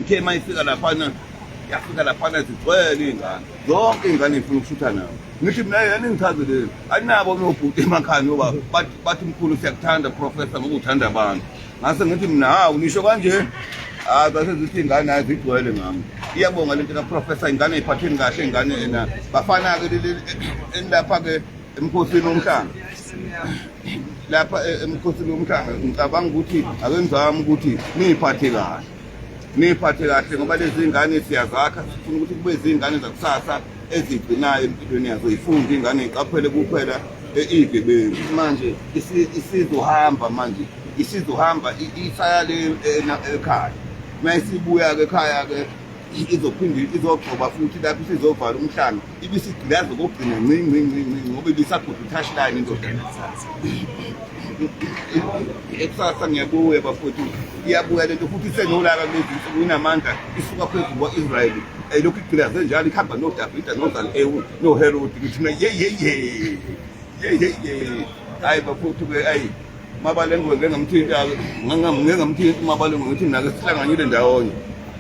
Ithe uma ifika laphana, yafika laphana zigcwele iy'ngane, zonke iy'ngane zifuna ukushutha nawo. Ngithi mina yena ningichazeleni, anabo nobhuti emakhaya ngoba bathi bathi mkhulu siyakuthanda professor ngoba uthanda abantu. Ngase ngithi mina hawu nisho kanje. Hayi base zithi ingane hayi zigcwele ngami. Iyabonga lento ka professor, ingane iphatheni kahle ingane ena. Bafana ke lapha ke emkhosini womhlanga. Lapha emkhosini womhlanga ngicabanga ukuthi ake ngizame ukuthi niyiphathe kahle. Niyiphathe kahle ngoba lezi ngane siyazakha, sifuna ukuthi kube izingane zakusasa ezigcinayo empilweni yazo, ifunde ingane iqaphele kuphela iyigebengu. Manje isizohamba manje isizohamba isaya le ekhaya. Uma isibuya-ke ekhaya-ke izophinde izogxoba futhi lapho isizovala umhlanga, ibisigqilaza okokugcina nci nci nci nci ngoba ibisaguda u-touchline indoda. Ekusasa ngiyabuya bafowethu, iyabuya lento futhi isenolaka kulezi nsuku, inamandla, isuka phezu kwa-Israyeli elokhu igqilaze njalo, ihamba noDavida noZalewu noHerodi. Ngithi mina ye ye ye ye ye ye, hayi bafowethu-ke, ayi Mabalengwe ngeke ngamthinta-ke, ngeke ngamthinta uMabalengwe, ngithi mina-ke sihlanganyile ndawonye.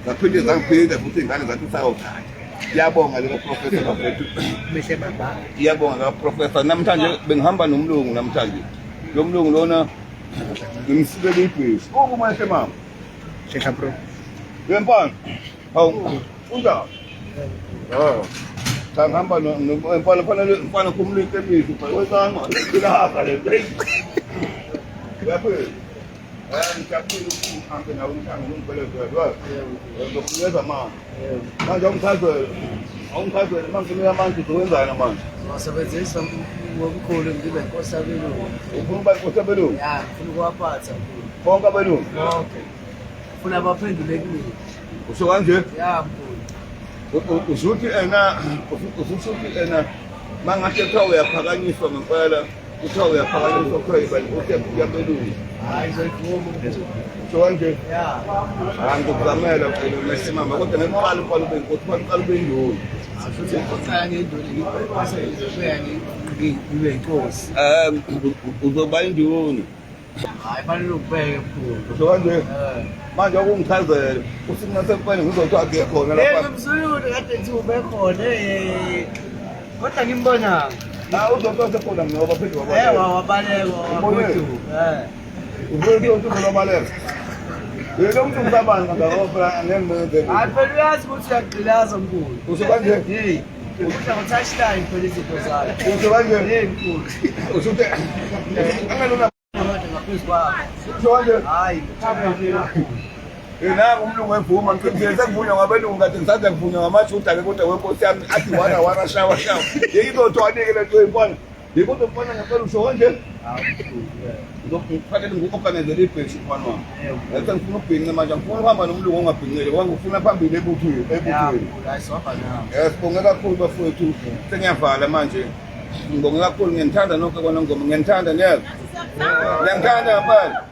Zaphinde zangiphinda futhi iy'ngane zathi usayothatha. Iyabonga lelo professor bafethu. Mihle baba. Iyabonga ka professor. Namhlanje bengihamba nomlungu namhlanje. Lo mlungu lona ngimsukela ibhesi. Oku mahle mama. Shesha bro. Wemfana. Hawu, unjani? Oh. Cha ngihamba nomfana fanele mfana khumula ikepisi wesanga. Ilapha le. Uyaphila. Ngijabulile ukuthi ngihambe nawe umhlanga ungiphelezele. Ngizokunikeza amanzi. Manje awungichazele. Awungichazele uma nginika amanzi uzokwenzani manje? Ngiwasebenzisa ngokukhulu ngibe inkosi yabelungu. Ufuna ukuba inkosi yabelungu? Ya, ngifuna ukuwaphatha mkhulu. Bonke abelungu? Bonke. Ngifuna baphendule kumina. Usho kanje? Ya mkhulu. Usuthi ena usuthi ena mangahle kuthiwa uyaphakanyiswa ngempela, kuthiwa uyaphakanyiswa kuthiwa yiba inkosi yabelungu. Hayi ngizoyivuma mkhulu. Usho kanje? Ya. Hayi ngizokuzamela phela mesimama kodwa ngeke uqale uqale ube inkosi, kufanele uqale ube induna. Futhi uqala ngenduna ngibese ngizobuya ngibe inkosi. Uzoba induna. Hayi fanele ukubeke mkhulu. Usho kanje? Eh. Manje okungichazele uthi mina sekufanele ngizothiwa akuye khona Yebo lapha. mzulu kade ngithi ube khona eh. Kodwa ngimbonanga. Ah uzothiwa sekhona mina ngoba phinde Eh wabaleka. wabaleka Umbonile? wagoduka. Eh. Uzothi uzobaleka. Yena umuntu umsabani kangaka phela angeke ngimenze. Hayi phela uyazi ukuthi uyagqilaza mkhulu. Usho kanje? Hey. Udla ngo-touchline phela izinto zakhe. Usho kanje? Hey mkhulu. Usho ukuthi angalona Kodwa ngaphezu kwakho. usho kanje? Hayi. Yena umlungu evuma ngiqinisile sekuvunywa ngabelungu kade ngisanda kuvunywa ngamajuda ke kodwa wenkosi yami athi wara wara shawa shawa. Yeyizothiwanike le nto yemfana. Yebo mfana ngempela usho kanje? Ngizokufanele ngiku-organizele ibheshi mfana wami. Bese ngifuna ukubhinca manje, angifuni ukuhamba nomlungu ongabhincile ngoba ngifuna phambili ebuthweni, ebuthweni. Hayi sohamba nawe. Sibonge kakhulu bafowethu. Sengiyavala manje. Ngibonge kakhulu, ngiyanithanda nonke kwanongoma. Ngiyanithanda niyezwa? Ngiyanithanda ngempela.